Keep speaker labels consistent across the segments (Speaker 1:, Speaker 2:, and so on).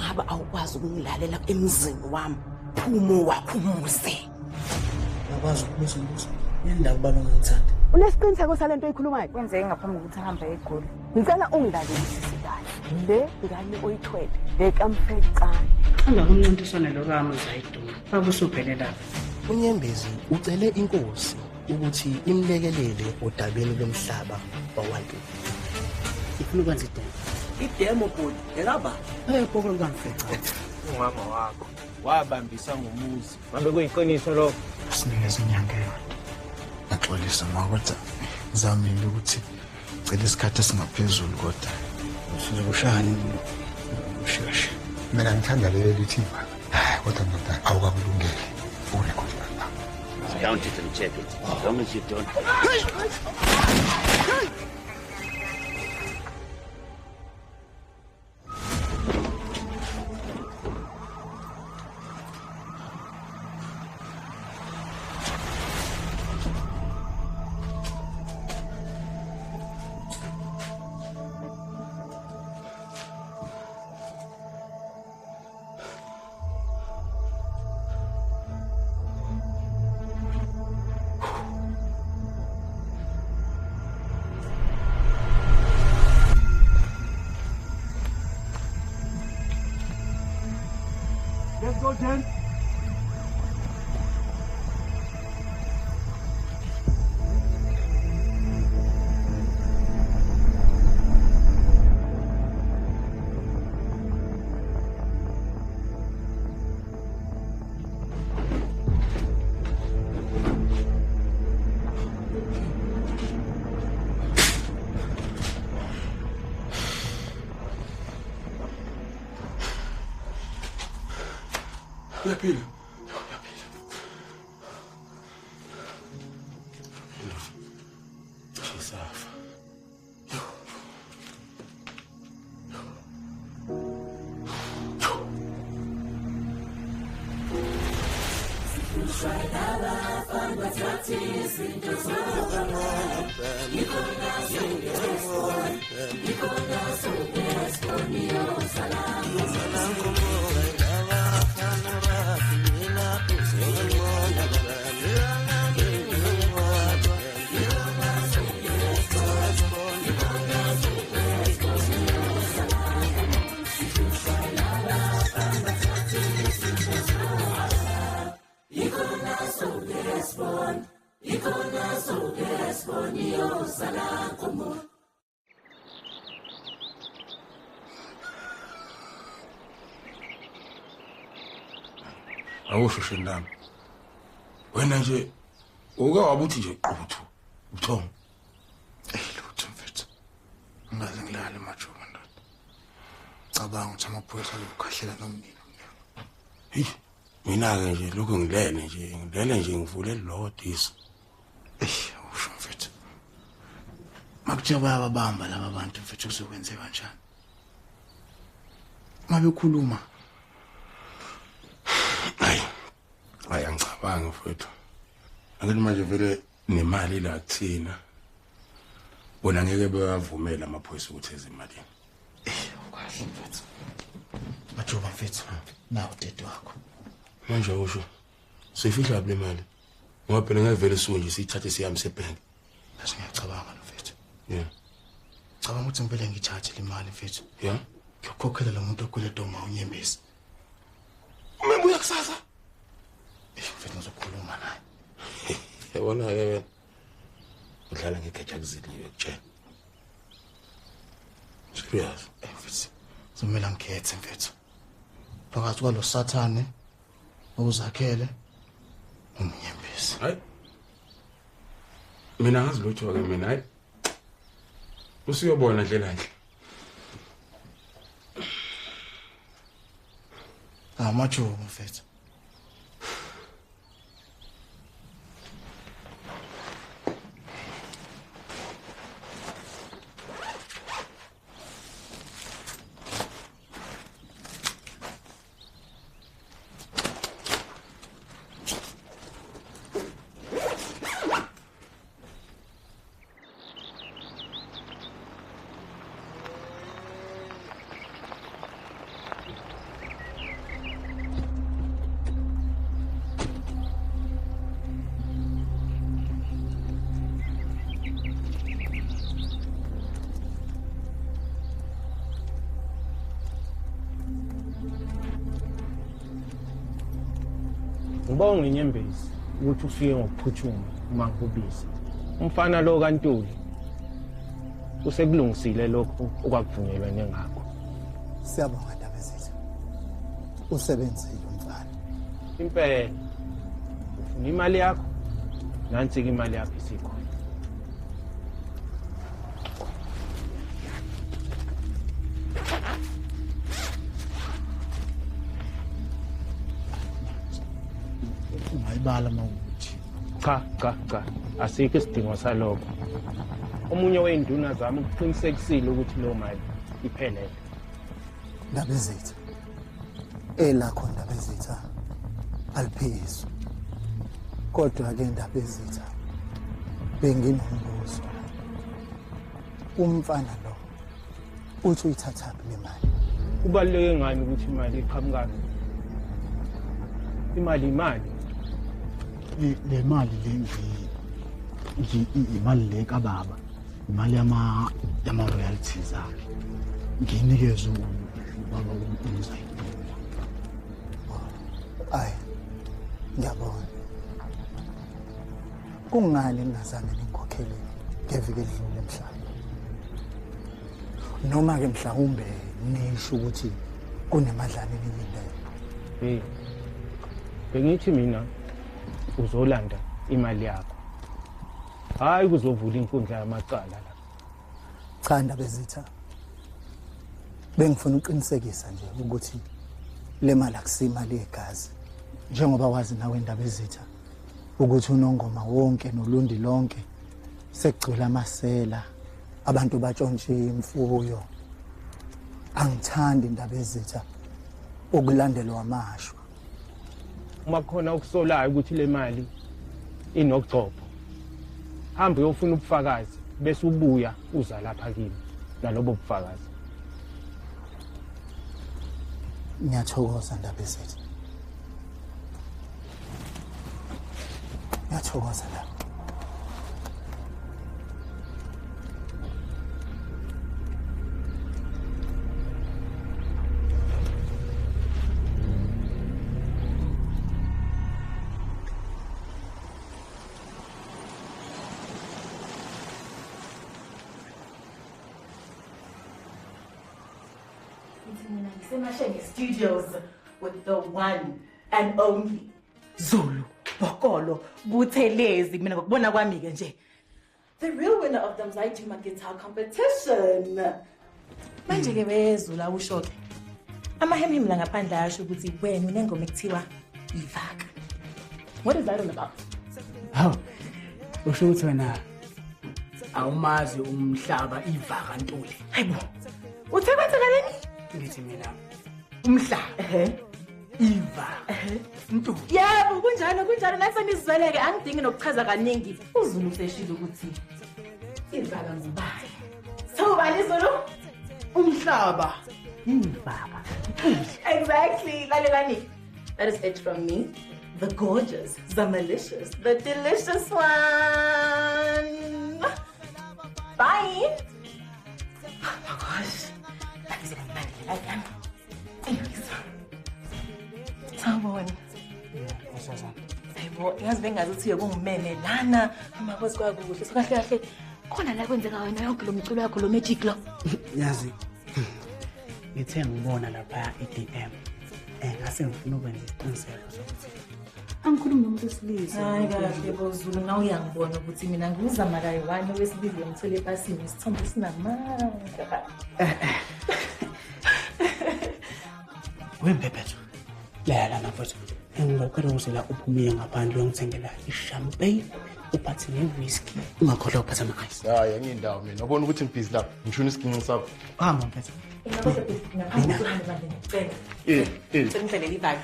Speaker 1: Uma ngabe awukwazi ukungilalela emzini wami, phuma wakho umuzi.
Speaker 2: Uyakwazi ukubuza umbuzo? Yini ndaba ubaba ongangithandi?
Speaker 1: Unesiqiniseko salento oyikhulumayo?
Speaker 3: Kwenzeke ngaphambi kokuthi ahambe eGoli.
Speaker 1: Ngicela ungilalelisise kahle. Le ngane oyithwele ngekamfecane.
Speaker 4: Hamba kumncintiswano lo kaMzayiduma. Faka usuphele lapha.
Speaker 2: UNyembezi ucele inkosi ukuthi imlekelele odabeni lomhlaba wakwaNtuli.
Speaker 4: Ifuna ukwenza idemo.
Speaker 2: Idemo bhuti ekaba?
Speaker 4: Ebhoko likamfecane.
Speaker 5: Umama wakho wabambisa ngomuzi.
Speaker 6: Ngabe kuyiqiniso lokho?
Speaker 7: Sinikeze inyanga eyodwa. Ngaxolisa ma kodwa ngizamile ukuthi cela isikhathi esingaphezulu kodwa
Speaker 2: sizokushaya usheshe.
Speaker 7: Mina ngithanda leli lithi hayi kodwa ndoda awukakulungeli urekhodi lapha.
Speaker 8: Count it and check it. As long as you don't.
Speaker 6: Let's go, Jen.
Speaker 9: Uyaphila? Uyaphila. Shisafa. Awusho shindami. Wena nje uke wabuthi nje quthu ubuthongo.
Speaker 7: Ey lutho mfethu. Ngingaze ngilale majuba ndoda. Cabanga ukuthi amaphoyisa azokukhahlela nomnini.
Speaker 9: Hey, mina ke nje lokho ngilele nje ngivule lodwa iso.
Speaker 7: Ey, awusho mfethu. Makuthiwa bayababamba laba bantu mfethu kuzokwenzeka kanjani? Mabekhuluma.
Speaker 9: Hayi, angicabangi mfethu. Angithi manje vele nemali la kuthina. Bona ngeke beyavumela amaphoyisa ukuthi eze imalini.
Speaker 7: Eh, ukahle mfethu. Majuba mfethu, nawu dede wakho.
Speaker 9: Manje usho sifihla le mali. Ngoba phela ngeke vele suke nje siyithathe siyihambise ebhenki.
Speaker 7: Bese ngiyacabanga mfethu.
Speaker 9: Yeah.
Speaker 7: Cabanga ukuthi ngivele ngithathe le mali mfethu.
Speaker 9: Yeah.
Speaker 7: Ngiyokhokhela lo muntu okweleta uma uNyembezi.
Speaker 9: Umembuya kusasa.
Speaker 7: Mfethu ngizokhuluma naye.
Speaker 9: Yabona ke wena. Udlala ngegeja kuziliwe kutshela. Serious.
Speaker 7: Mfethu. Zomela ngikhethe mfethu. Phakathi kwalo sathane ozakhele umnyembezi.
Speaker 9: Hayi. Mina ngazi lutho ke mina hayi. Usiyobona ndlela nje.
Speaker 7: Amajuba mfethu.
Speaker 5: Ngibonga inyembezi ukuthi ufike ngokuphuthuma uma ngikubiza. Umfana lo kaNtuli usekulungisile lokhu okwakuvunyelwene ngakho.
Speaker 2: Siyabonga Ndabezitha. Usebenzile umfana.
Speaker 5: Impela. Ufuna imali yakho? Nansi-ke imali yakho isikhona.
Speaker 2: Ungayibala mawukuthi.
Speaker 5: Cha, cha, cha. Asikho isidingo salokho. Omunye wey'nduna zami ukuqinisekisile ukuthi leyo mali iphelele.
Speaker 2: Ndabezitha. Elakho Ndabezitha aliphezulu. Kodwa ke Ndabezitha benginombuzo. Umfana lo uthi uyithathaphi le mali?
Speaker 5: Kubaluleke ngani ukuthi imali iqhamukaphi? Imali imali.
Speaker 2: Le mali le imali le kababa, imali yama royalties akhe. Ngiyinikeze ubaba uMzayiduma. Ayi, ngiyabona. Kungani ningazange ningikhokhele ngeviki edlule mhlawumbe? Noma ke mhlawumbe nisho ukuthi kunemadlana eniyilindele.
Speaker 5: Hey, bengithi mina uzolanda imali yakho. Hayi kuzovula inkundla yamacala la.
Speaker 2: Cha Ndabezitha. Bengifuna ukuqinisekisa nje ukuthi le mali akusimali yegazi. Njengoba wazi nawe Ndabezitha ukuthi unongoma wonke nolundi lonke sekugcwele amasela, abantu batshontshe imfuyo. Angithandi Ndabezitha ukulandelwa amashwa.
Speaker 5: Uma khona okusolayo ukuthi le mali inogcobo, hamba uyofuna ubufakazi bese ubuya uza lapha kimi nalobo bufakazi.
Speaker 2: Ngiyathokoza Ndabezitha. Ngiyathokoza la.
Speaker 1: Studios with the one and only Zulu Bokolo Buthelezi. Mina ngokubona kwami ke nje, the real winner of the Mzayiduma guitar competition. Manje ke bezula usho ke amahemhem la ngaphandle asho ukuthi wena unengoma ekuthiwa Ivaka. What is that all about?
Speaker 4: Hawu, usho ukuthi wena awumazi umhlaba Ivaka Ntuli.
Speaker 1: Hayibo, uthe kwenzakaleni?
Speaker 4: Ngithi mina umhlaba Ivaka Ntuli.
Speaker 1: Yebo, kunjalo kunjalo. Nasenizweleke, angidingi nokuchaza kaningi. uZulu useshilo ukuthi Ivaka ngubani. So bani Zulu?
Speaker 4: Umhlaba Ivaka.
Speaker 1: Exactly. Lalelani. That is it from me. The gorgeous, the malicious, the delicious one. Bye. Oh my gosh. That is it. Anyways. Sawubona. Hayibo, yazi bengazi ukuthi uyokungimeme lana amakhosi kwakuhle. So kahle kahle khona la kwenzeka wena yonke lo mculo wakho lo magic lo.
Speaker 4: Yazi ngithe ngibona lapha i-DM ngase ngifuna ukwenza isiqiniseko sokuthi angikhulumi nomuntu wesilisa.
Speaker 1: Hayi kahle boZulu, nawe uyangibona ukuthi mina nguzama kayi-one owesibili ngithole epasini isithombe sinamandla.
Speaker 4: Wembebetho lala mfowethu, engicela ukuthi la uphumile ngaphandle uyongithengela i-champagne uphathe ne-whisky, ungakhohlwa ukuphatha ama-ice.
Speaker 7: Hayi angindawo mina, ubona ukuthi ngibhizi lapha, ngishuna isiginci sakho.
Speaker 4: Hamba mfethu.
Speaker 1: Ngicela ivaka.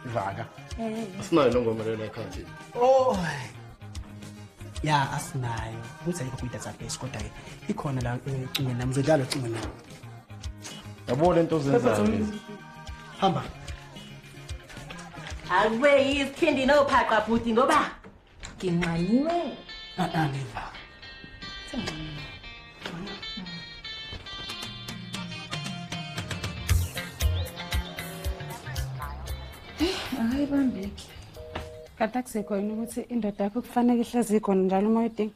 Speaker 7: Ivaka? Asinayo lo ngoma lena ekhantini.
Speaker 4: Oh. Ya asinayo. Ukuthi ayikho kwi-database kodwa ke ikhona la ecingweni nami, uzodlala ecingweni nami.
Speaker 7: Yabo lento ozenzayo lezi.
Speaker 4: Hamba.
Speaker 1: Akube yisikhindi nophaqa bhuti ngoba nginqanyiwe.
Speaker 4: Ngivaka.
Speaker 1: Senginqanyiwe. Akayibambeki.
Speaker 3: Kanti akusekho yini ukuthi indoda yakho kufanele ihlezi ikhona njalo uma uyidinga?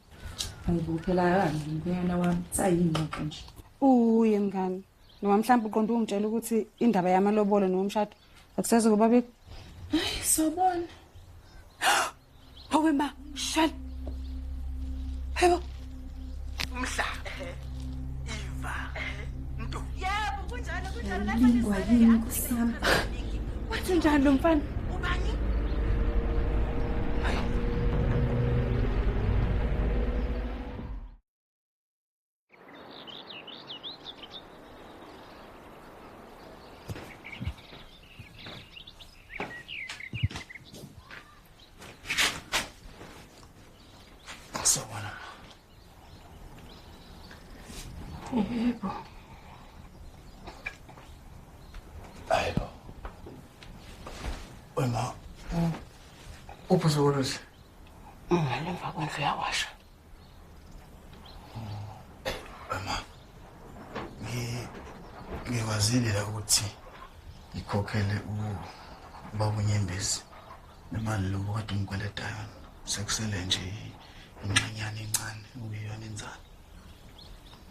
Speaker 10: Hayibo phela ngiyana wami sayimoto nje.
Speaker 3: Uye mngani. Noma mhlawumbe uqonda ungitshela ukuthi indaba yamalobolo nomshado akuseze kuba big.
Speaker 10: Hayi sobona. Hawe ma, shal. Hayibo.
Speaker 4: Umhla. Iva. Ntu.
Speaker 1: Yebo kunjalo kunjalo
Speaker 10: lapha nisale.
Speaker 3: Wathi njani lo mfana?
Speaker 1: Ubani?
Speaker 7: Sawubona.
Speaker 10: Yebo.
Speaker 7: Hayibo. Wena uphi sokulusi?
Speaker 4: Ngale emva kwendlu yawasha.
Speaker 7: Wena ngikwazile la ukuthi ngikhokhele ubaba uNyembezi nemali lo kade ngikweleta yona. Sekusele nje ingxenyana encane okuyiyona inzalo.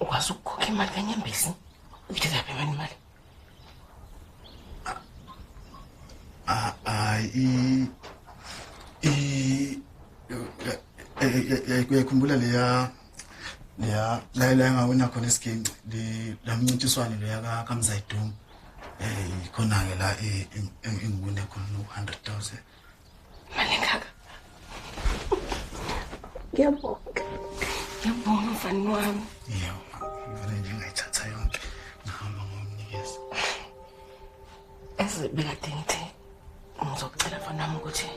Speaker 4: Ukwazi ukukhokha imali kaNyembezi? Uyithathaphi mani imali?
Speaker 7: Uyakhumbula leya la ngawina khona isiginci la mncintiswano leya kaMzayidum, ikhona-ke la engiwine khona no-100,000.
Speaker 4: Mali engaka? Ngiyabonga. Ngiyabonga mfana wami.
Speaker 7: Yebo, ngivele nje ngayithatha yonke ngahamba ngomnikeza.
Speaker 4: Eze bekade ngithi ngizokucela mfana wami ukuthi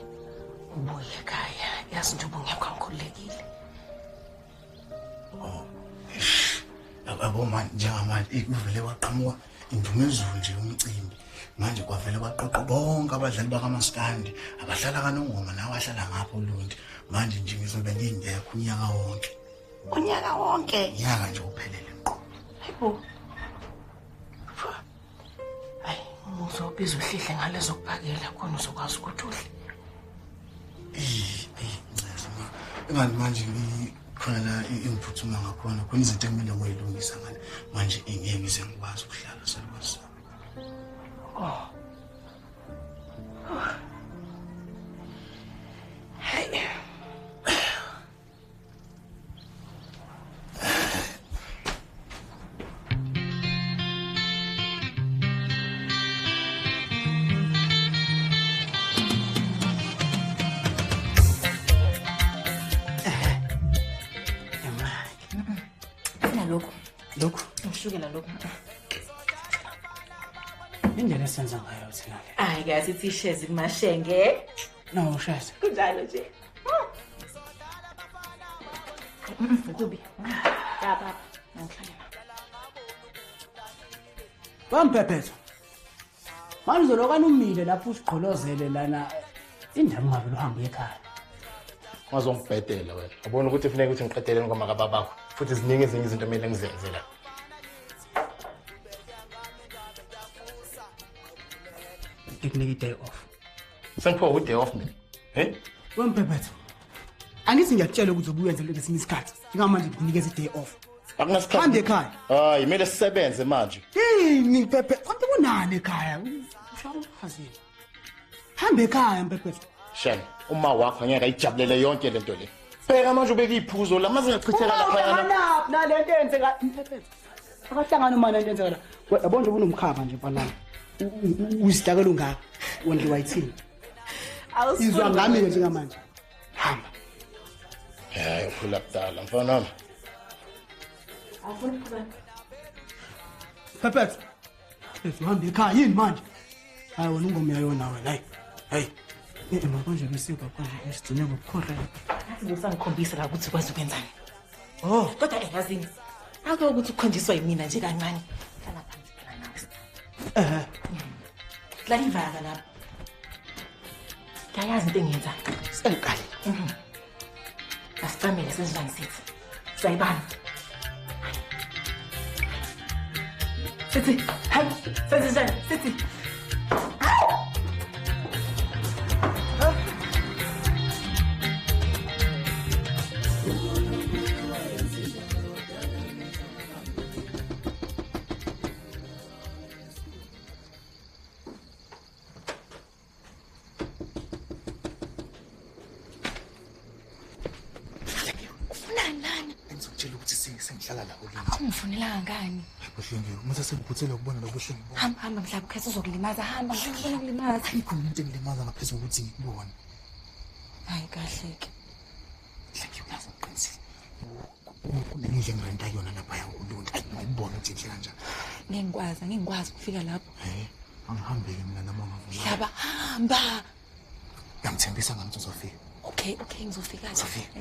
Speaker 4: ubuye ekhaya. Yazi nje ubungekho angikhululekile.
Speaker 7: Oh, eish. Yabo manje njengamanje kuvele kwaqhamuka indumezulu nje umcimbi. Manje kwavele kwaqoqa bonke abadlali bakaMaskandi abahlala kaNongoma nabahlala ngapho Lundi. Manje nje ngizobe ngingekho unyaka wonke.
Speaker 4: Unyaka wonke?
Speaker 7: Unyaka nje uphelele ngqo.
Speaker 4: Hayibo. Hayi, uzobiza uhlihle ngalezo kuphakela khona uzokwazi ukuthi udle.
Speaker 7: Ncese ma. Ingani manje ngikhona la engiphuthuma ngakhona khona izinto ekumele ngiyilungisa ngale. Manje ingeke ngize ngikwazi ukuhlala salukazi sami.
Speaker 4: Oh. Hey. Lokhu.
Speaker 11: Lokhu?
Speaker 1: Ngishukela lokhu.
Speaker 11: Indlela esenza ngayo thina le.
Speaker 1: Hayi ke asithi ishezi kumashenge.
Speaker 11: No, shezi.
Speaker 1: Kunjalo nje. Kubi. Ya baba, ngihlale.
Speaker 11: Bamphephetho. Manje uzolokana umile lapho usigqolozele lana indaba ungavele uhambe ekhaya.
Speaker 5: Wazongibhedela wena. Ubona ukuthi kufuneka ukuthi ngiqedele ingoma kababakho. Futhi ziningi ezinye izinto kumele ngizenze la.
Speaker 11: Ngikunika i-day off.
Speaker 5: Sengiphiwa u-day off mina. Hey?
Speaker 11: Wemphephetho. Angithi ngiyakutshela ukuthi ubuyenze lokho esinye isikhathi. Njengamanje ngikunikeza i-day off.
Speaker 5: Akunasikhathi.
Speaker 11: Hamba ekhaya.
Speaker 5: Hayi, kumele sisebenze manje.
Speaker 11: Yini Mphephetho? Kanti kunani ekhaya? Ushaya umfazi. Hamba ekhaya Mphephetho.
Speaker 5: Shem, uma wakho angeke ayijabulele yonke lento le. Bheka manje ubeka iphuzo la maze ngachitheka lapha
Speaker 11: yana. Nalento eyenzeka Mphephetho. Akahlangana uma nento eyenzeka la. Yabona nje unomkhaba nje mfana. Uyisidakela ungaka wondliwa yithini? Izwa ngami ke njengamanje. Hamba.
Speaker 5: Hayi ukhula kudala mfana wami.
Speaker 1: Awufuni ukuba.
Speaker 11: Mphephetho. Uhambe ekhaya yini manje? Hayi wena ungoma yayona wena. Hayi. Hayi. Manje besika konje esigcine ngokukhohlwa.
Speaker 1: Ngathi usangikhombisa la ukuthi ukwazi ukwenzani.
Speaker 11: Oh,
Speaker 1: kodwa engazini. Ake ukuthi ukhonjiswa yimina nje kancane. Hlala phansi phela nawe. Dlala ivaka lapha. Ngiyayazi into engiyenzayo.
Speaker 11: Sengiqale.
Speaker 1: Asicamele senjani sithi. Sayibani. Sithi, hayi, senjani sithi.
Speaker 7: ngihlala la uLundi.
Speaker 10: Ungifonelanga ngani?
Speaker 7: Buhlengiwe, uma sengiphuthele ukubona lo Buhlengiwe.
Speaker 10: Hamba hamba mhlaba ukhetha uzokulimaza, hamba ngifuna ukulimaza.
Speaker 7: Ayikho into engilimaza ngaphezulu ukuthi ngikubone.
Speaker 10: Hayi kahle ke.
Speaker 7: Hlengiwe nazo ngiqinisile. Kunendlu engirenta yona lapha uLundi. Ayi ngiyibona ukuthi inhle kanjani.
Speaker 10: Ngeke ngikwazi ukufika lapho.
Speaker 7: Eh, angihambeki mina noma ngavuma.
Speaker 10: Mhlaba hamba.
Speaker 7: Ngiyamthembisa ngami ukuthi uzofika.
Speaker 10: Okay, ngizofika.
Speaker 7: Uzofika.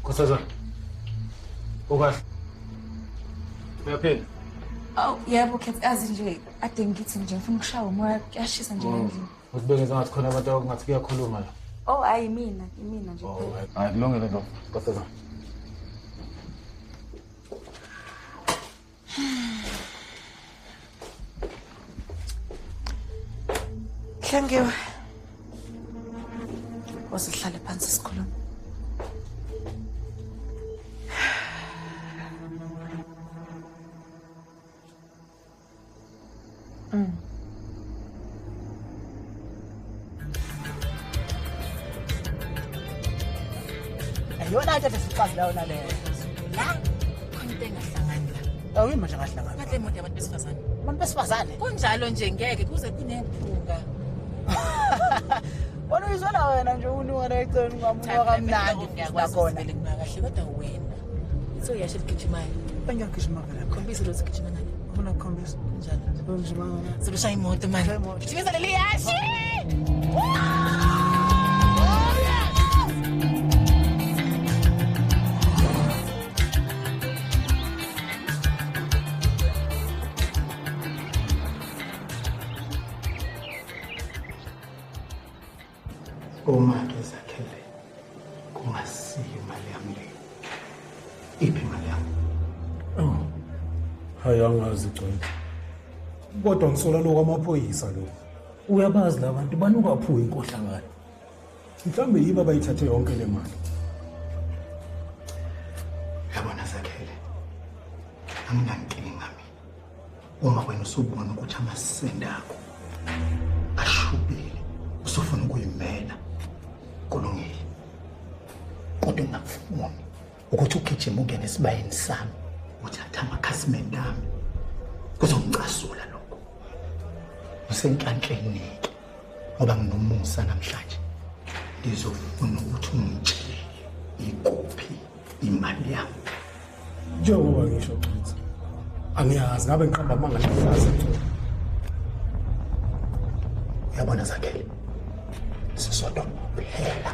Speaker 5: Nkosazana. Ukahle. Uyaphila?
Speaker 10: Oh, yebo Khetha, azi nje ade ngithi nje ngifuna ukushaya umoya, kuyashisa nje endlini.
Speaker 5: Usibeke ngathi khona abantu okungathi kuyakhuluma la.
Speaker 10: Oh, hayi mina nje
Speaker 5: kuphela. Hayi kulungile lokho, nkosazana.
Speaker 1: Hlengiwe. Wasihlale phansi sikhulume.
Speaker 4: Yona into esiqazi la yona leyo.
Speaker 1: La khona into engahlangani la.
Speaker 4: Awuyini manje ngahlangani.
Speaker 1: Bahle imoto yabantu besifazane.
Speaker 4: Abantu besifazane?
Speaker 1: Kunjalo nje ngeke kuze kunephunga.
Speaker 4: Wena uyizwela wena nje unuka la eceleni ungamunuka kamnandi
Speaker 1: ngiyakwazi vele kunaka kahle kodwa wena. Isoyasho eligijimayo.
Speaker 4: Engiyagijima phela.
Speaker 1: Khombisa lo sigijima nani.
Speaker 4: Ufuna ukukhombisa?
Speaker 1: Kunjalo.
Speaker 4: Ngijima ngana.
Speaker 1: Sizoshaya imoto manje. Gijimisa leli yashi.
Speaker 2: Uma-ke Zakhele kungasiyo imali yami leyo, iphi imali yami?
Speaker 12: Oh, hayi angazi Gcwetha, kodwa ngisola lokho amaphoyisa lokho. Uyabazi la bantu banukaphuka inkohlakalo, mhlawumbe yibo abayithathe yonke le mali.
Speaker 2: Yabona Zakhele, anginankinga mina uma wena usubona ukuthi amasende akho ashubile, usufuna ukuyimela, kulungile. Kodwa ngingakufuni ukuthi ugijime ungene esibayeni sami uthathe amakhasimende ami, kuzongicasula lokho. Usenhlanhleni-ke ngoba nginomusa namhlanje, ngizofuna ukuthi ungitshele ikuphi imali yami.
Speaker 12: Njengoba ngisho Gcwetha, angiyazi ngabe ngiqamba amanga namhlanje Gcwetha.
Speaker 2: Uyabona Zakhele, sisodwa kuphela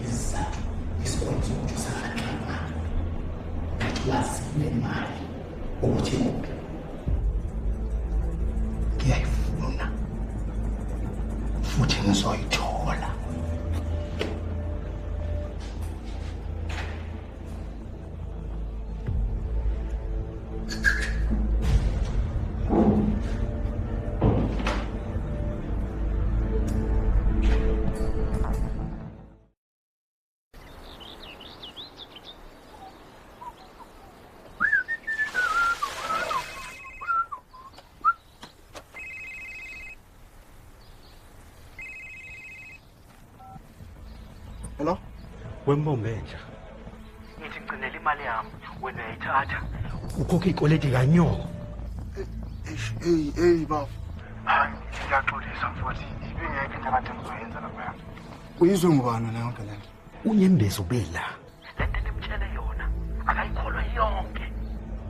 Speaker 2: isizathu esikwenza ukuthi usakhe imali, kanti wazi le mali ukuthi ikuphi. Ngiyayifuna futhi ngizoyithola.
Speaker 7: Hello?
Speaker 13: Wembombe nja. Ngithi ngigcinele imali yami, wena uyayithatha.
Speaker 7: Ukhokha ikoledi kanyoko.
Speaker 13: Hey hey baba. Hayi, ngiyaxolisa mfowethu, ibingekho into akade ngizoyenza lapha.
Speaker 7: Uyizwe ngubani wena yonke lento?
Speaker 13: Unyembezi ubela. Lento nimtshele yona, akayikholwa yonke.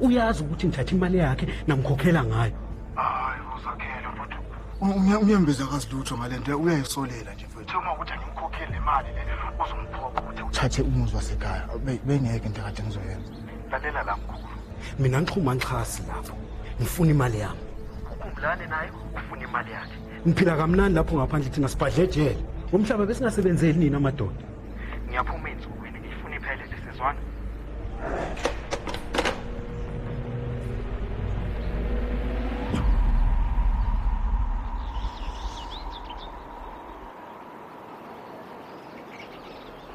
Speaker 13: Uyazi ukuthi ngithatha imali yakhe namkhokhela ngayo.
Speaker 7: Hayi, uzakhele mfowethu. Unyembezi akazi lutho ngalento, uyayisolela nje mfowethu. Uma ukuthi angimkhokhele le mali le, uzomphoqa ukuthi uthathe umuzi wasekhaya. Bengeke into akade ngizoyenza.
Speaker 13: Lalela la mkhulu. Mina ngixhuma ngixhasi lapho. Ngifuna imali yami. Ukhumbulane naye, ufuna imali yakhe. Ngiphila kamnandi lapho ngaphandle thina sibhadle ejele. Umhlaba besingasebenzeli nini amadoda. Ngiyaphuma ensukwini ngifuna iphelele sizwana.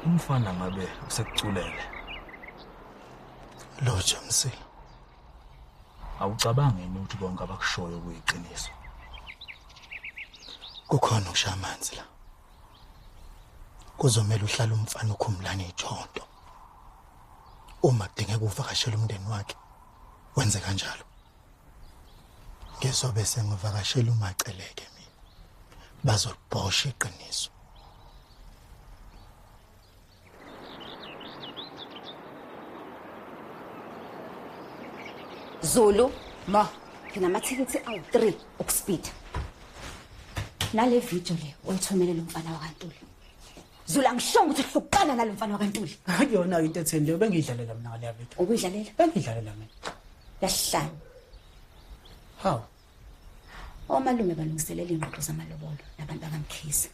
Speaker 14: Umfana ngabe usekuculele.
Speaker 7: Loja Msila.
Speaker 14: Awucabangi yini ukuthi konke abakushoyo kuyiqiniso?
Speaker 7: Kukhona ukushaya amanzi la.
Speaker 2: Kuzomela uhlala umfana ukhumulane ithonto. Uma kudingeka uvakashela umndeni wakhe, wenze kanjalo. Ngizobe sengivakashela uMaceleke mina. Bazolibhosha iqiniso.
Speaker 15: Zulu, ma, nginamathikithi awu-3 okuspeed. Nale video le oyithumele lo mfana wakaNtuli. Zulu, angishongo ukuthi hlukana nalo mfana wakaNtuli.
Speaker 4: Akuyona into etheni leyo, bengiyidlalela mina ngale video.
Speaker 15: Ubuyidlalela?
Speaker 4: Bengiyidlalela mina.
Speaker 15: Yasihlanu.
Speaker 4: Hawu.
Speaker 15: Omalume balungiselela ingxoxo zamalobolo nabantu bakaMkhize.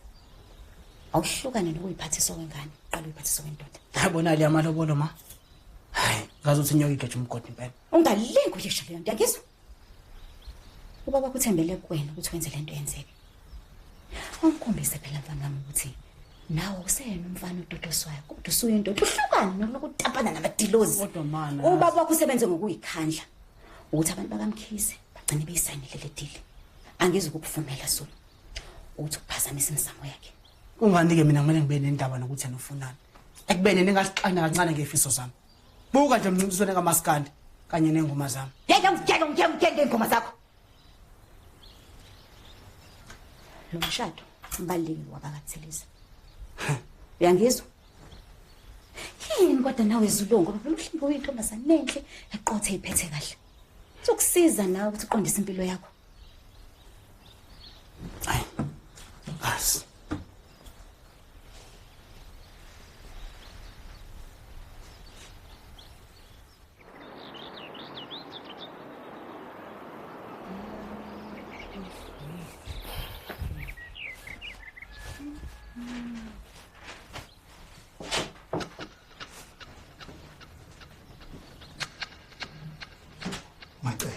Speaker 15: Awuhlukane nokuyiphathisa kwengane, qala uyiphathisa kwendoda.
Speaker 4: Yabona le amalobolo ma. Hayi, ngazi ukuthi inyoka igeja umgodi impela.
Speaker 15: Ungalingi uyisho leyo nto, yakizwa? Ubaba kuthembele kuwena ukuthi wenze lento yenzeke. Umkhombise phela mfana wami ukuthi nawe useyena umfana ododoswayo, kodwa usuyindoda, uhlukane nokutapana namadilozi.
Speaker 4: Kodwa mana.
Speaker 15: Ubaba wakho usebenze ngokuyikhandla ukuthi abantu bakaMkhize bagcine beyisayinile le deal. Angizukukuvumela Zulu ukuthi uphazamise imizamo yakhe.
Speaker 4: Kungani-ke mina kumele ngibe nendaba nokuthi yena ufunani? Ekubeni ningasixana kancane ngezifiso zami. Buka nje mncintiswane kaMaskandi kanye nengoma zami.
Speaker 15: Yeke ngiyeke ngiyeke ngiyeke ngengoma zakho. Lo mshado ubalulekile wabakaThelezi. Uyangizwa? Yini kodwa nawe Zulu, ngoba phela mhlawumbe uyintombazane enhle eqothe iphethe kahle. Kuzokusiza nawe ukuthi uqondise impilo yakho.
Speaker 4: Hayi. Bas.
Speaker 2: Macele.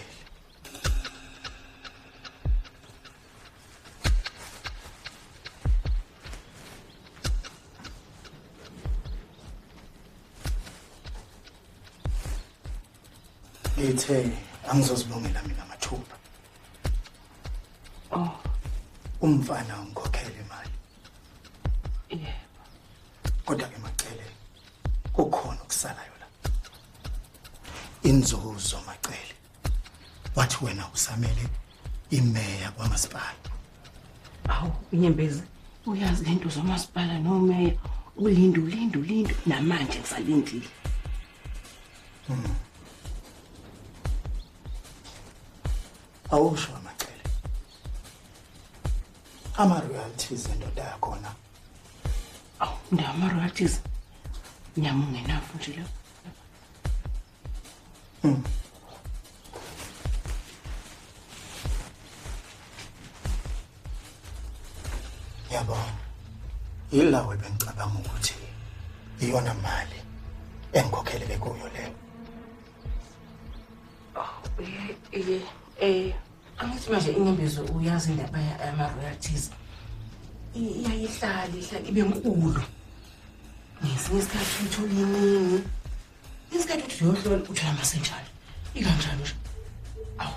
Speaker 2: Ngithe angizozibongela mina amathuba.
Speaker 4: Oh.
Speaker 2: Umfana ungikhokhele imali.
Speaker 4: Yebo.
Speaker 2: Kodwa ke Macele kukhona okusalayo la. Inzuzo Macele. Wathi wena usamele imeya kwamasipala.
Speaker 4: Awu, inyembezi. Uyazi lento zomasipala nomeya, ulinda ulinda ulinda namanje ngisalindile.
Speaker 2: Awusho Macele. Ama royalties endoda yakhona.
Speaker 4: Awu, ndama royalties. Nyama ungenafu nje lo.
Speaker 2: Yabo. Yilawe bengicabanga ukuthi iyona mali engikhokhelele kuyo leyo.
Speaker 4: Oh, angithi manje inyembezo uyazi indaba yama royalties. Iyayihlala ihlala ibe nkulu. Ngesinye isikhathi uthola iningi. Isikhathi uthi uyohlola uthola amasenjalo. Ikanjalo nje. Awu.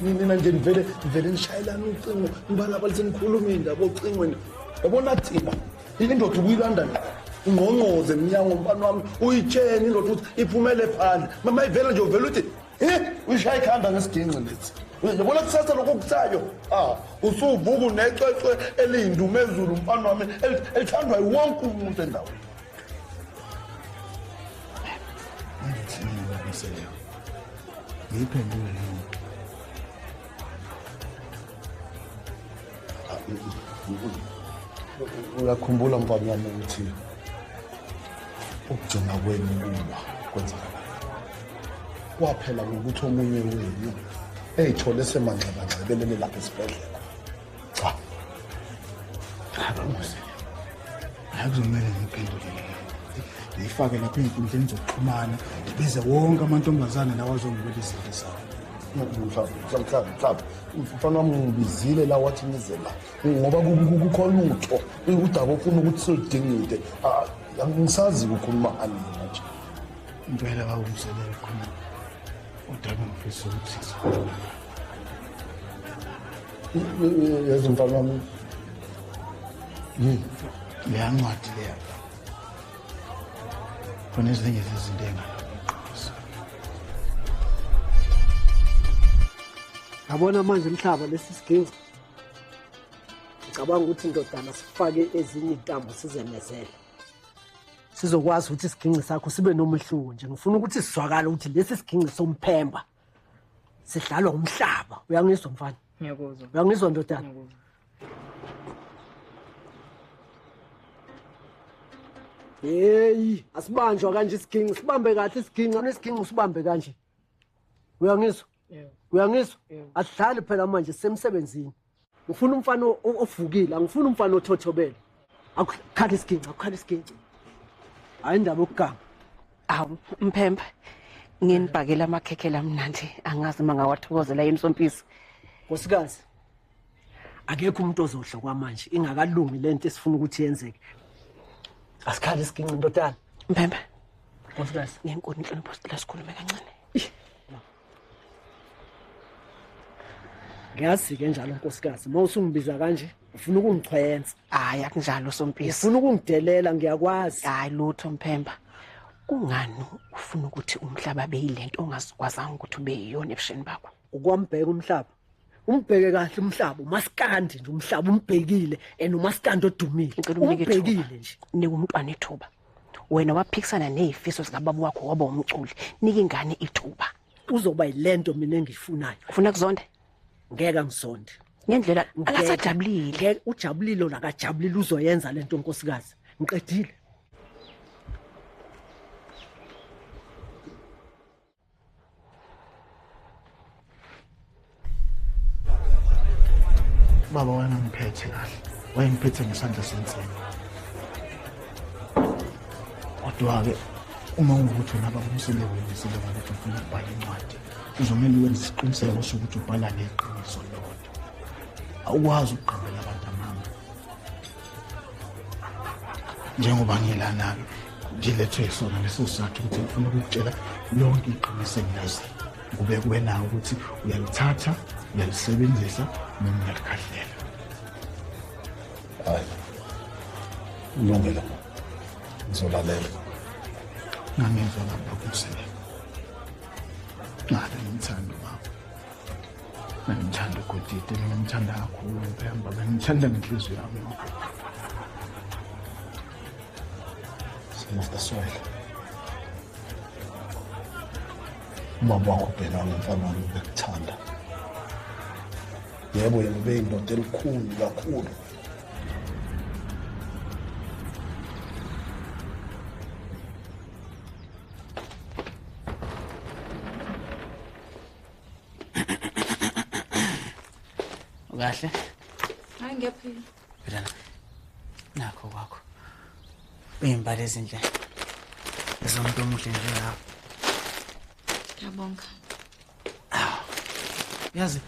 Speaker 7: Nina nje nivele nishayelana ucingo, nibalabala nikhuluma indaba ocingweni. Yabona thina indoda ubuyilanda ungqongqoze emnyango mfana wami, uyitshene indoda ukuthi iphumele phandle. Mama ivele nje uvele uthi uyishaya ikhanda ngesiginci lethi. Yabona kusasa lokho kuthayo, usuvuka unecwecwe eliyindumezulu mfana wami elithandwa yiwonke umuntu endaweni. Mseleku? Ngiyiphendule leyo.
Speaker 16: Uyakhumbula mfana wami ukuthi ukugcina kwenu kulwa kwenzakala. Kwaphela ngokuthi omunye wenu eyithole semanxebanxebelele lapha esibhedlela. Cha.
Speaker 7: Hayi, kuzomele ngiphendule leyo. Ngiyifake lapha ey'nkundleni zokuxhumana, ngibize wonke amantombazane lawa azongibela izinto zawo.
Speaker 16: Mhlawumbe mfana wami ngibizile la wathi ngize la ngoba kukho lutho udaba ofuna ukuthi soludingide. Angisazi ukukhuluma ngani manje.
Speaker 7: Impela bawumselele khona udaba ngifisa ukuthi
Speaker 16: yazi mfana wami
Speaker 7: leya ncwadi leya khona ezinye zezinto engalungi.
Speaker 11: Yabona manje mhlaba lesi siginci. Ngicabanga ukuthi indodana sifake ezinye intambo sizenezele. Sizokwazi ukuthi isiginci sakho sibe nomehluko nje. Ngifuna ukuthi sizwakale ukuthi lesi siginci somphemba sidlalwa umhlaba. Uyangizwa mfana?
Speaker 17: Ngiyakuzwa.
Speaker 11: Uyangizwa ndodana? Hey, asibanjwa kanje isiginci, sibambe kahle isiginci, isiginci usibambe kanje. Uyangizwa? Uyangizwa? Asidlali phela manje sisemsebenzini. Ngifuna umfana ovukile, angifuni umfana othothobele. Akukhala isiginci, akukhala isiginci. Hayi indaba yokuganga.
Speaker 4: Awu Mphemba, nginibhakela amakhekhe lamnandi, angazi uma ngawathokozela yini Sompisi.
Speaker 11: Nkosikazi, akekho umuntu ozodla kwamanje ingakalungi lento esifuna ukuthi yenzeke. Asikhale isiginci ndodana.
Speaker 4: Mphemba.
Speaker 11: Nkosikazi,
Speaker 4: ngenkulu inhlonipho sicela sikhulume kancane.
Speaker 11: Ngiyazi-ke njalo nkosikazi, uma usungibiza kanje ufuna ukungichwensa.
Speaker 4: Hayi akunjalo Sompisi.
Speaker 11: Ufuna ukungidelela ngiyakwazi.
Speaker 4: Hayi lutho Mphemba. Kungani ufuna ukuthi umhlaba beyilento ongazikwazanga ukuthi ube yiyona ebusheni bakho?
Speaker 11: Ukwambheka umhlaba. Umbheke kahle umhlaba, umaskandi nje umhlaba umbhekile and umaskandi odumile. Umbhekile nje.
Speaker 4: Nika umntwana ithuba. Wena waphikisana nezifiso zikababa wakho waba umculi. Nika ingane ithuba.
Speaker 11: Uzoba yilento mina engiyifunayo.
Speaker 4: Ufuna kuzonde?
Speaker 11: Ngeke angizonde.
Speaker 4: Ngendlela akasajabulile.
Speaker 11: Ujabulile nakajabulile uzoyenza lento nkosikazi. Ngiqedile.
Speaker 7: Baba wayengiphethe kahle. Wayengiphethe ngesandla sensimbi. Kodwa-ke uma ungukuthi wena baba uMseleku wenzile ngokuthi ufuna ukubhala incwadi, uzomele wenze isiqiniseko sokuthi ubhala ngeqiniso lodwa. Awukwazi ukuqambela abantu amanga. Njengoba ngilana-ke ngilethwe sona leso sizathu ukuthi ngifuna ukukutshela lonke iqiniso engilaziyo. Kube kuwena ukuthi uyalithatha, uyalisebenzisa noma uyalikhahlela.
Speaker 16: Hayi. Ulungile. Ngizolalela.
Speaker 7: Ngangizwa lapha kuMseleku. Ngabe ngimthanda ubaba. Ngimthanda uGodide, ngimthanda kakhulu Mphemba, ngimthanda ngenhliziyo yami yonke.
Speaker 16: Mr. Swele. Ubaba wakho Bhenani mfana wami ubekuthanda. Yebo yena ubeyindoda elikhulu kakhulu.
Speaker 4: Kahle?
Speaker 10: Hayi ngiyaphila.
Speaker 4: Phela nakho kwakho. Uyimbali ezinhle. Ezomuntu omuhle njengawe.
Speaker 10: Ngiyabonga.
Speaker 4: Yazi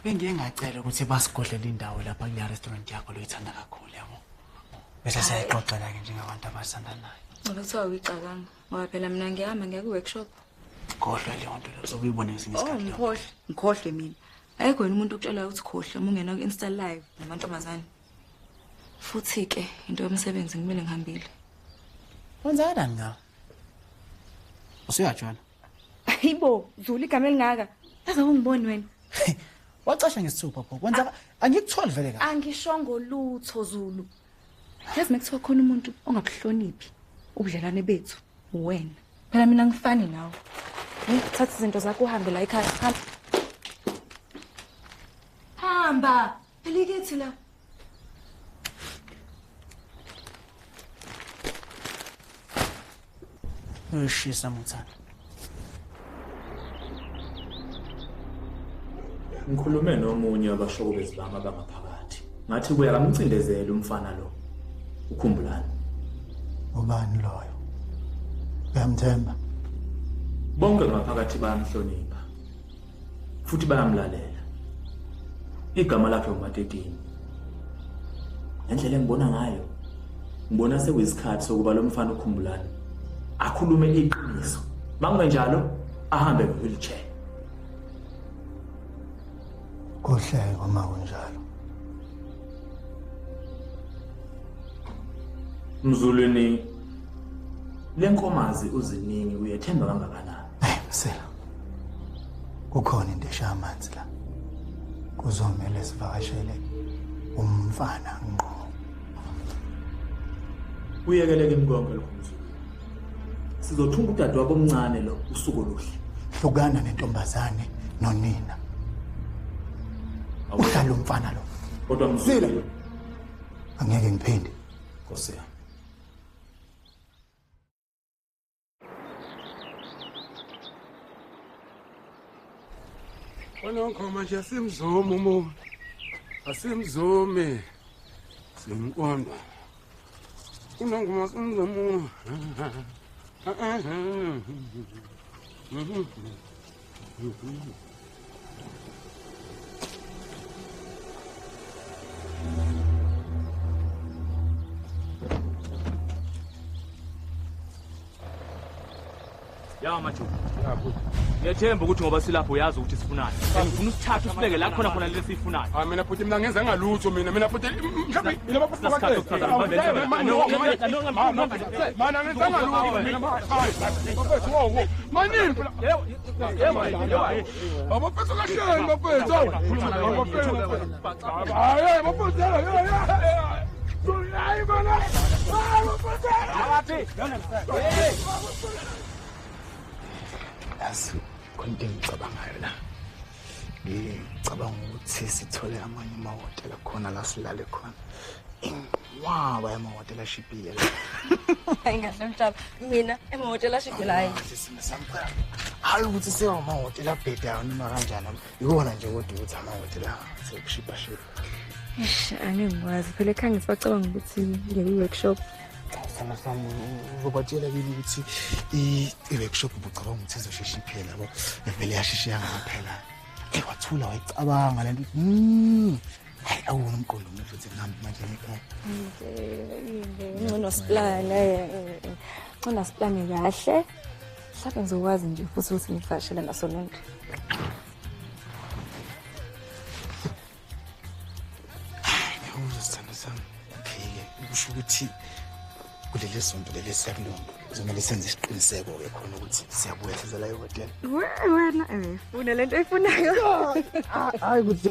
Speaker 4: bengiye ngacela ukuthi basigodlele indawo lapha kule restaurant yakho loyithanda kakhulu yabo. Bese siyayixoxela ke njengabantu abathandanayo.
Speaker 10: Ngoba kuthiwa uyicabanga ngoba phela mina ngiyahamba ngiya ku-workshop.
Speaker 4: Khohlwa leyo nto leyo uzobuyibona ngesinye isikhathi.
Speaker 10: Oh ngikhohlwe, ngikhohlwe mina. Ayikho yena umuntu okutshelayo ukuthi khohlwe uma ungena ku-Insta live namantombazane. Futhi ke into yomsebenzi ngimele ngihambile.
Speaker 4: Kwenzakalani ngawe? Usuyajwana?
Speaker 10: Hayibo, Zulu igama elingaka. Yaze ungiboni wena.
Speaker 4: Wacasha ngesithupha pho. Kwenzaka angikutholi vele kahle.
Speaker 10: Angishongo lutho Zulu. Yazi mekuthiwa khona umuntu ongabuhloniphi ubudlelwane bethu wena. Phela mina ngifani nawe. Thatha izinto zakho uhambe la ekhaya. Hamba. Hamba. Phela ikithi la.
Speaker 4: Uyishisa mthana.
Speaker 17: Ngikhulume nomunye wabashokobezi bami abangaphakathi. Ngathi kuya kamcindezela umfana lo. Ukhumbulani.
Speaker 2: Ubani loyo? Uyamthemba?
Speaker 17: Bonke ngaphakathi bayamhlonipha. Futhi bayamlalela. Igama lakhe uMatetini. Ngendlela engibona ngayo, ngibona sekuyisikhathi sokuba lo mfana ukhumbulani akhulume iqiniso. Makungenjalo ahambe nge-wheelchair.
Speaker 2: Kuhle uma kunjalo.
Speaker 17: Mzulwini, lenkomazi uziningi uyethemba kangakanani?
Speaker 2: Hey Msila, kukhona into eshaya amanzi la. Kuzomele sivakashele umfana ngqo.
Speaker 17: Uyekeleke mkonke lokho Mzulwini. Sizothunga udadewabo omncane lo usuku oluhle.
Speaker 2: Hlukana nentombazane nonina. Uhlala umfana lo.
Speaker 17: Kodwa Mzulwini,
Speaker 2: angeke ngiphinde.
Speaker 17: Nkosi yami.
Speaker 9: Onongoma nje asimzumi umuntu. Asimzumi. Simqonda. Unongoma simzumi.
Speaker 17: Ya majuku. Ngiyethemba ukuthi ngoba silapho uyazi ukuthi sifunani. Ngifuna usithathe usibeke la khona khona lesi sifunayo.
Speaker 9: Hayi mina futhi mina ngenza ngalutho mina futhi mhlawumbe yilaba futhi mana ngenza ngalutho mina bafethu wo manini phela abafethu kahleni bafethu hayi bafethu hayi mana bafethu.
Speaker 7: Yazi khona into engicabangayo la. Ngicabanga ukuthi sithole amanye amahhotela khona la silale khona. Inqwaba yamahhotela ashibhile la.
Speaker 10: Hayi ngahle mhlaba mina emahhotela ashibhile hayi.
Speaker 7: Hayi ukuthi sewamahhotela abhedayo noma kanjani. Ikona nje kodwa ukuthi amahhotela sekushibha shibha.
Speaker 10: Eish angingikwazi phela ekhaya ngisacabanga ukuthi ngiye workshop.
Speaker 7: Sana sami uzobatshela kimi ukuthi i-workshop ubucabanga ukuthi izosheshe iphela yabo. Vele yasheshe yangaphela. Wathula wayicabanga lento ukuthi hayi awuna umqondo umuntu futhi ngihambe manje ekhaya.
Speaker 10: Ngcono siplane. Ngcono siplane kahle. Mhlawumbe ngizokwazi nje futhi ukuthi ngivakashele nasolonke.
Speaker 7: Ngiyakuzwa sithando sami. Okay-ke kusho ukuthi kuleli sonto leli siyakulunga. Kuzomele senze isiqiniseko-ke khona ukuthi siyabuya size la ehhotela.
Speaker 10: Wena ufuna lento oyifunayo.
Speaker 7: Hayi ukuthi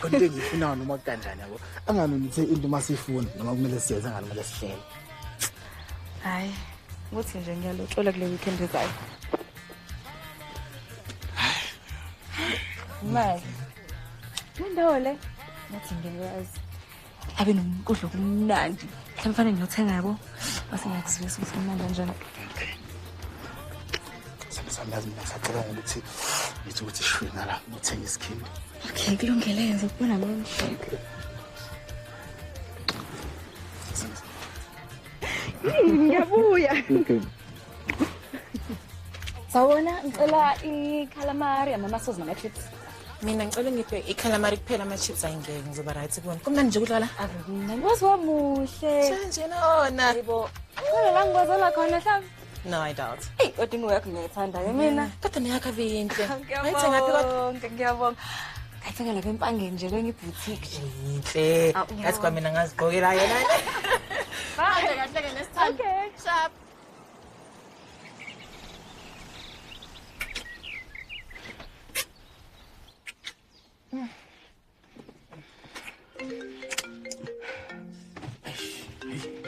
Speaker 7: khona into engiyifunayo noma kanjani yabo. Angani ngithe into uma siyifuna noma kumele siyenze angani kumele sihlele.
Speaker 10: Hayi, ukuthi nje ngiyalotshola kule weekend ezayo. Mali. Indawo le ngathi ngiyazi. Abe nomkudlo kumnandi. Mhlawumbe fanele ngiyothenga yabo. Base ngiyakuzwisa ukuthi kumnandi kanjani.
Speaker 7: Sami mina ngisacabanga ukuthi ngithi ukuthi shwi ngala ngothenga isikhindi.
Speaker 10: Okay, kulungile ngizokubona manje. Ngiyabuya. Sawona ngicela i-calamari ama-mussels nama-chips.
Speaker 1: Mina ngicela ngiphe i-calamari kuphela ama-chips ayingeke ngizoba right kubona. Kumnandi nje ukudlala.
Speaker 10: Ave kumnandi. Wazi wamuhle.
Speaker 1: Nje nona.
Speaker 10: Yebo. Khona la ngikwazela khona mhlawumbe.
Speaker 1: No, I doubt.
Speaker 10: Eyi, kodwa ingubo yakho ngiyayithanda ke mina.
Speaker 1: Kodwa neyakho ave yinhle. Wayithenga phi kodwa?
Speaker 10: Ngiyabonga. Ngayithenga lapha empangeni nje kwenye iboutique nje.
Speaker 1: Yinhle. Ngathi kwamina ngazigqokela yona. Bye. Kahle ke next time.
Speaker 10: Okay.
Speaker 1: Sharp.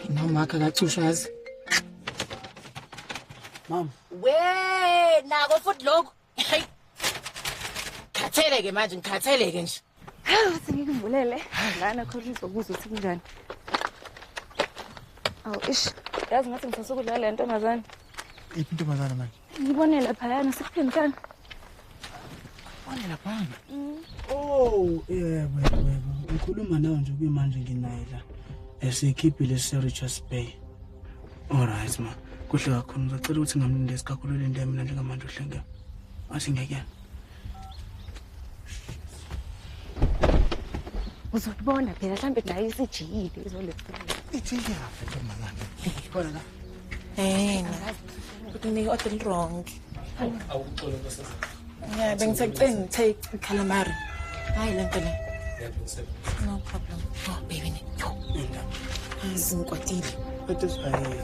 Speaker 4: Noma akakacushazi. Mama.
Speaker 1: We nako futhi lokho. Hey. Khatheleke manje, ngikhatheleke nje.
Speaker 10: Hawu, sengikuvulele. Lana khona ngizokuzwa ukuthi kunjani. Awu ish, yazi ngathi ngisasukudlala le ntombazane.
Speaker 7: Iphi intombazane manje?
Speaker 10: Ngibone laphayana sikuphinde mntana.
Speaker 7: Bone laphana.
Speaker 4: Oh, yebo yebo. Ngikhuluma nawe nje kuyimanje nginaye la. Esikhiphile se Richards Bay. All right ma. Kuhle kakhulu, ngicela ukuthi ngamlinde isikakhulu le nto mina njengamanje uhlenge. Athi ngiyakuyena.
Speaker 10: Uzobona phela mhlambe naye isijiyile izoletha.
Speaker 7: Ijiyaphi ntombazane?
Speaker 4: Khona la.
Speaker 1: Ukunike order wrong.
Speaker 12: Awuxolo nkosazana.
Speaker 1: Yeah, bengithe ngithe calamari. Hayi lento le. No problem. Oh baby ne. Yo. Ngikwatile.
Speaker 4: Kodwa sibaye.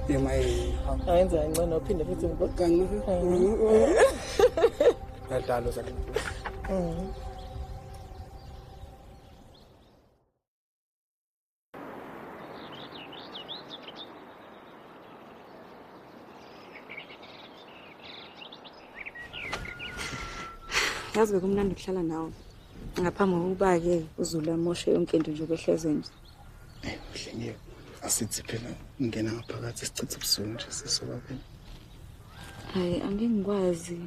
Speaker 4: Yemaye.
Speaker 1: Ayenza ngcono uphinde futhi ngibogana.
Speaker 4: Yadalo zakhe.
Speaker 3: Yazi bekumnandi ukuhlala nawe. Ngaphambi kokuba-ke uZulu amoshe yonke into nje behleze nje.
Speaker 7: Hlengiwe, asithi phela ngena ngaphakathi sichithe ubusuku nje sisobabili.
Speaker 3: Hayi, angeke ngikwazi.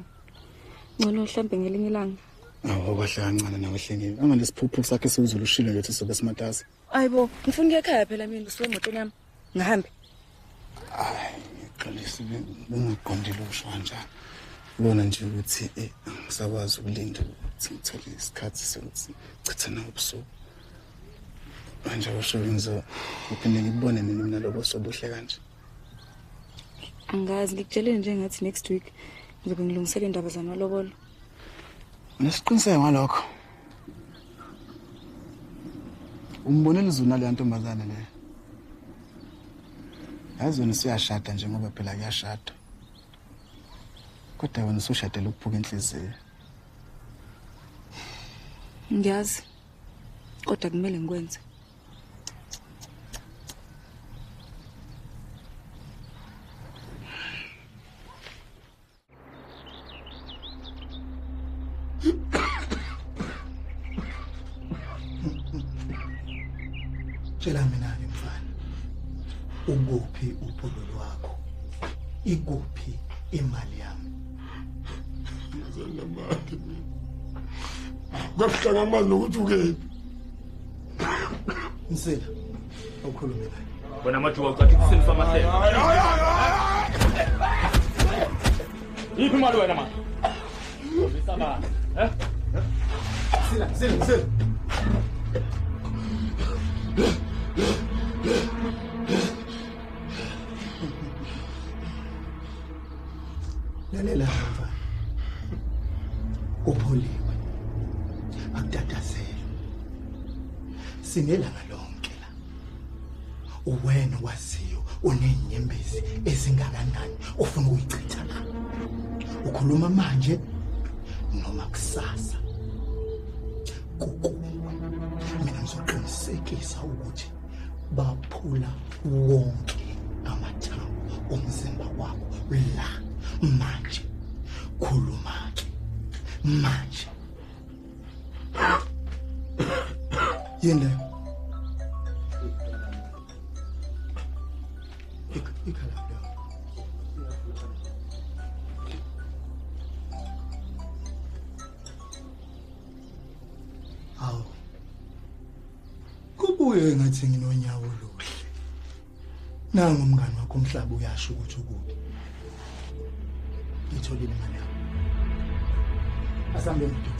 Speaker 3: Ngcono mhlambe ngelinye ilanga.
Speaker 7: Awu kahle kancane nawe Hlengiwe. Angalesiphuphu sakhe siwuZulu ushilo nje ukuthi sobe simatasa.
Speaker 3: Hayibo, ngifuna ukuya ekhaya phela mina ngisuke emotweni yami. Ngihambe.
Speaker 7: Hayi, ngiqalise bengaqondile usho kanjani. Ubona nje ukuthi angisakwazi ukulinda ukuthi ngithole isikhathi sokuthi chitha nawe ubusuku. Manje usho ngizo uphinde ngibone nini mina lobo sobuhle kanje.
Speaker 3: Angazi, ngikutshelile nje ngathi next week ngizobe ngilungisela indaba zamalobolo.
Speaker 7: Unesiqiniseko ngalokho? Umbonile uzulu naleya ntombazane leyo. Yazi wena usuyashada nje ngoba phela kuyashada. Kodwa wena usushadela ukuphuka inhliziyo.
Speaker 3: Ngiyazi. Kodwa kumele ngikwenze.
Speaker 2: Tshela mina-ke mfana, ukuphi ubhululu wakho? Ikuphi imali yami?
Speaker 9: Ngizenamali mina. Kwakuhlanga amazi nokuthi ukephi.
Speaker 2: Msila, awukhulume naye.
Speaker 17: Wena majuba ucathi kusini samahlelo. Iphi imali wena manje? Bisabana, eh?
Speaker 2: Msila, Msila, Msila. Lalela mfana. Upholiwe. Akutatazelo. Sinelanga lonke la. Uwena waziyo unenyembezi ezingakanani ofuna ukuyichitha la. Ukhuluma manje noma kusasa. Kukuwe. Mina ngizoqinisekisa ukuthi baphula wonke amathambo omzimba wakho la manje. Khuluma ke manje. Yini leyo? Ikhala leyo. Awu. Kubuye ngathi nginonyawo oluhle. Nangu umngani wakho umhlaba uyasho ukuthi ukuphi. Ngitholile imali yami. Asambe mntu.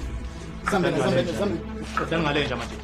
Speaker 2: Asambe, asambe, asambe.
Speaker 17: Qedani ngale nje manje.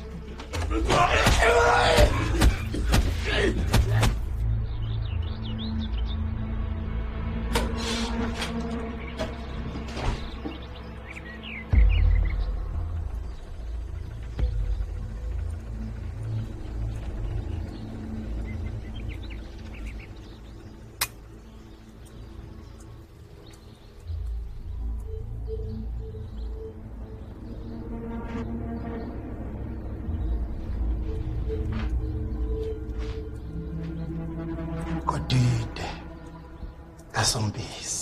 Speaker 2: Sompisi.